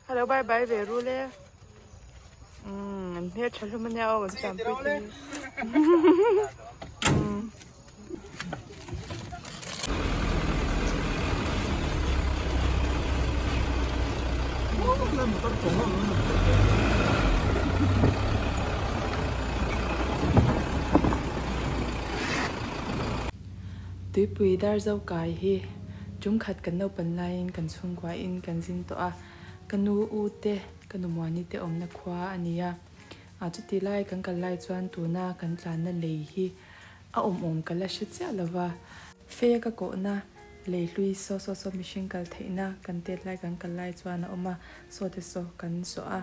Hello bye bye ve ru le umm an hmel tha hlawm ania aw kan tanpui te hi umm. Tuipui dar zo kai hi tum khat kan naupan laiin kan chhungkuain kan zin tawh a, ka nu u te ka nu muani te awmna khua a ni a, a chuti lai kan kal lai chuan tuna kan tlanna lei hi a awm awm ka la hre chiah lo va, fe ka kawhna lei hlui saw saw saw mihring kal theihna kan tet lai kan kal lai chuan a awm a, saw te saw kan zawh a.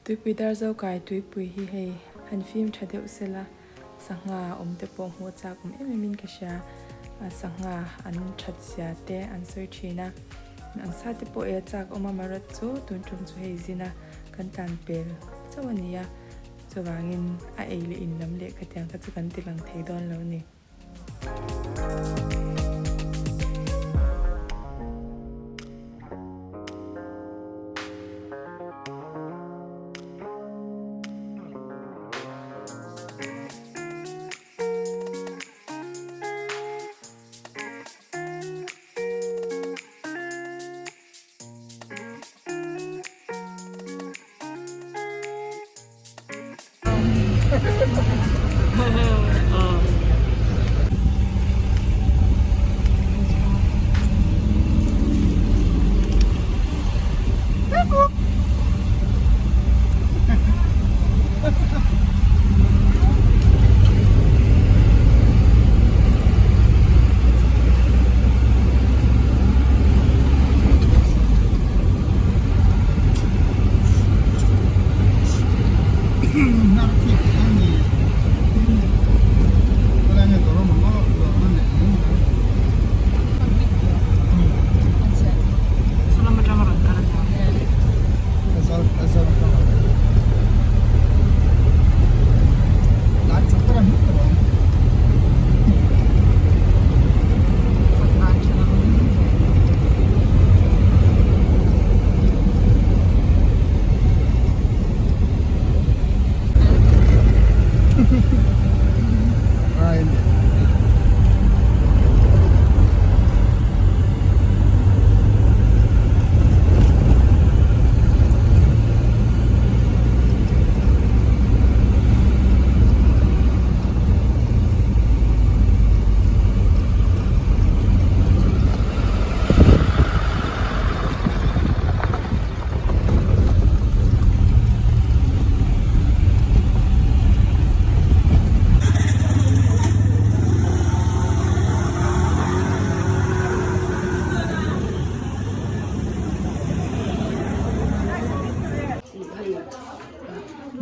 Tuipui dar zo kai tuipui hi hei han fim tha deuh sela sangha awm te pawh hmuh chak awm em em in ka hria a sangha an that zia te an sawi thin a an sa te pawh ei a chak awm a marawt chu tun tum chu hei zin a kan tlan pel chauh a ni a chuvangin a ei leh in lam leh khatiang kha chu kan ti lang thei dawn lo a ni.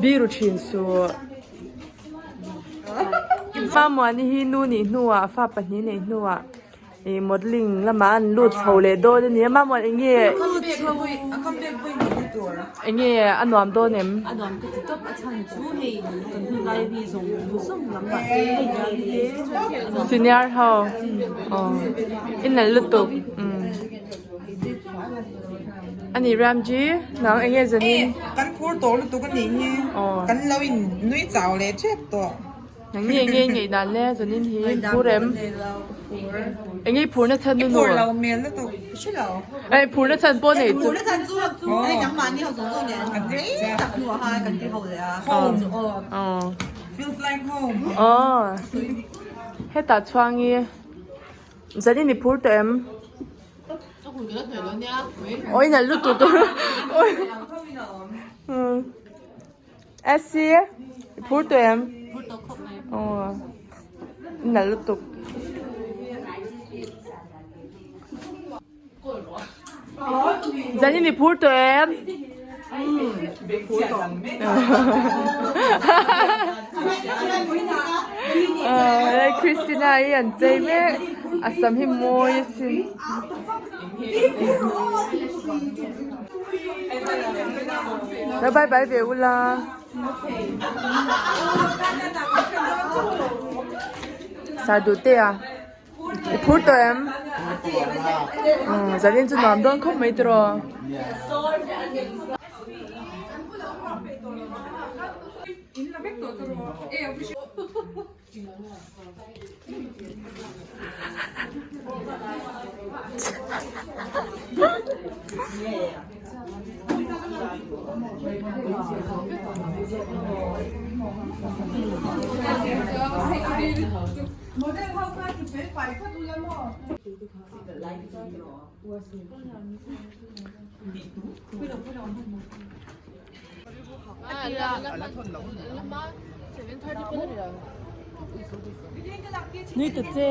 Biru thin suh. Mamuani hi nu nih hnuah fa pahnih neih hnuah Ih modelling lamah an lut chho leh dawn a ni a mamawh eng nge eng nge a nuam dawn em? A nuam ka ti tawp a chhan chu hei kan hun lai mi zawng zawng lam ah te hei hian Senior ho aw in nalh lutuk umm a ni Ramji nang eng nge zanin? Kan phur tawh lutuk a nih hi kan lo in nui chau leh tep tawh. Nang nge nge ngeih dan le zanin hi phur em? Eng nge phur na chhan nu nu? Phur lo mel lutuk hre lo. Ei phur na chhan pawh nei chu. Phur na chhan chu chu ei nangmah ni ho zawng zawng nen rei tak hnuah khan kan ti ho leh a. Home. Feels like home. Aw. Hetah chhuang i zanin i phur tawh em? Awi nalh lutuk. Essie, i phur tawh em? Phur tawh khawp mai. Aw, i nalh lutuk. Zanin i phur tawh em? Phur tawh. Aw, Christina hi an chei mek. A sam hi mawi asin. Lo bye bye ve ula. Sar duh te a. I phur tawh em? Zalin chu nuam dawn khawp mai tiraw. Nui ta che.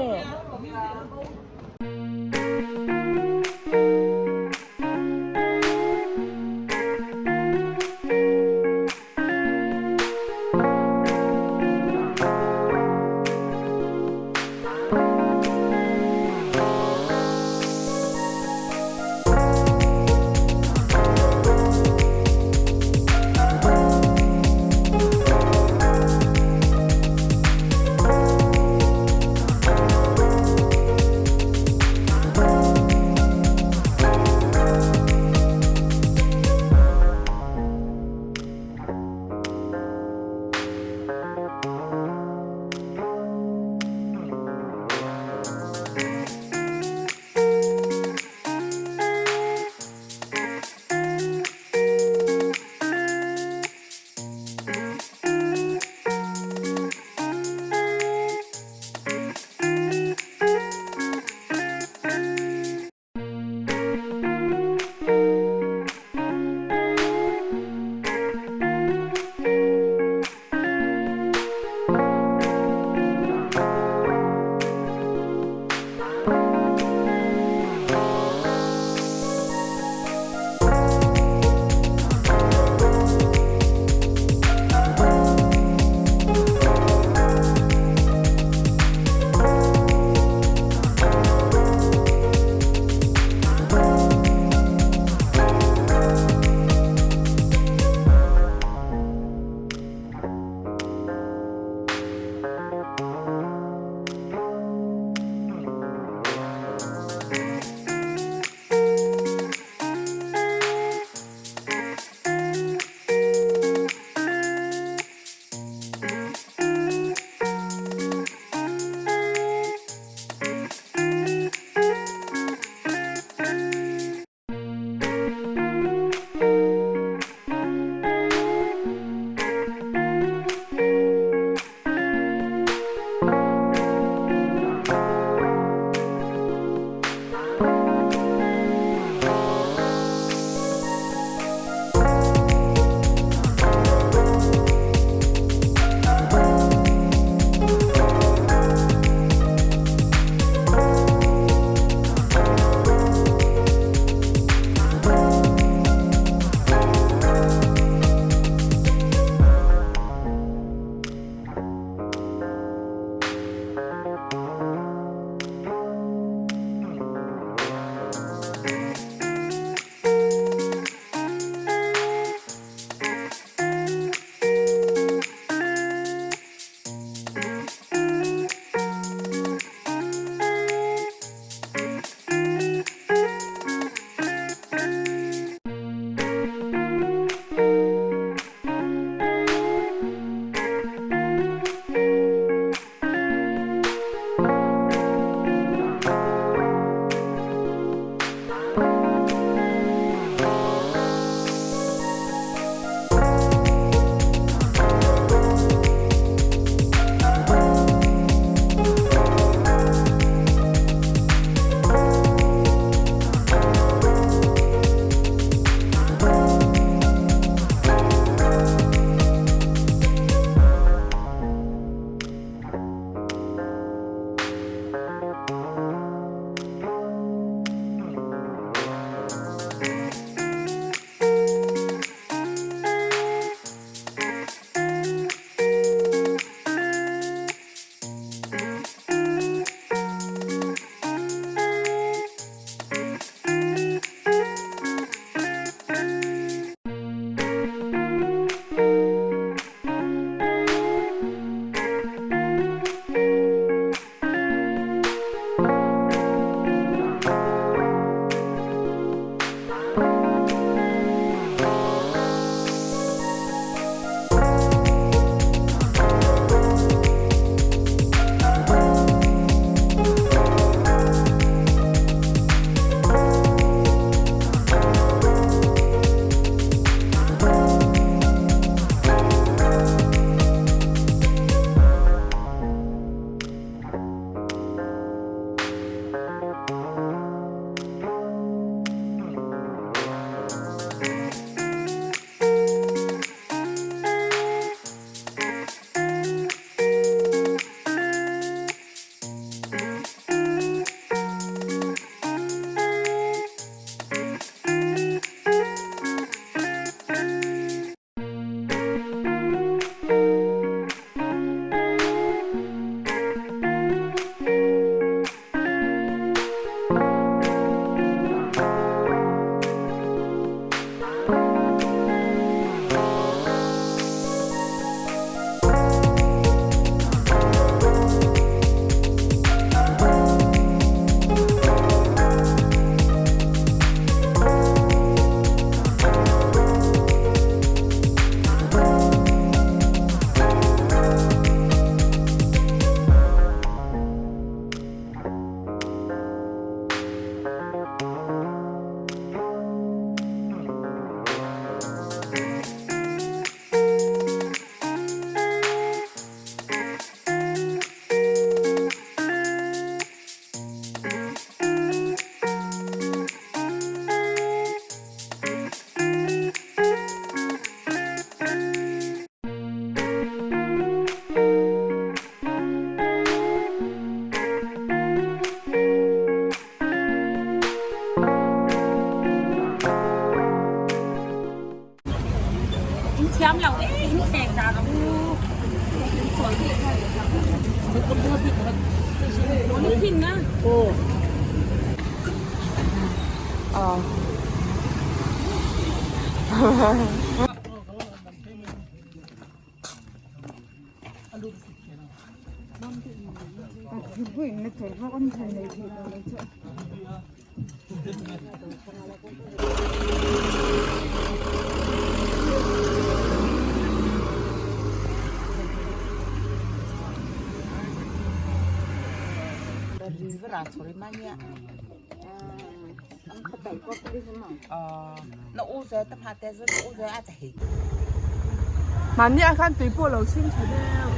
Mahni ah khan tui pawh lo chhing tha deuh.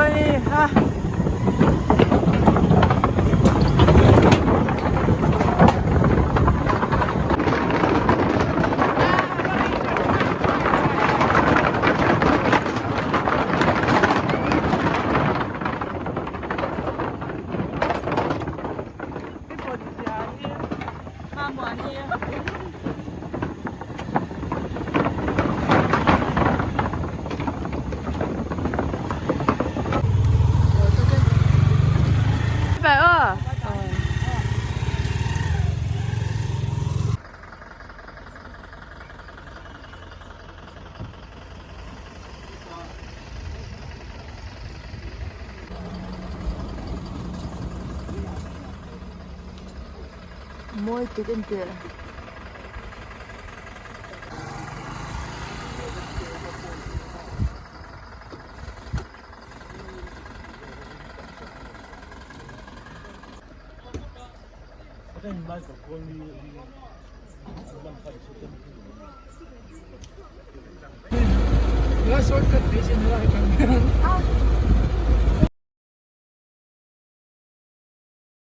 Oi ha. Mawi tuk in ti.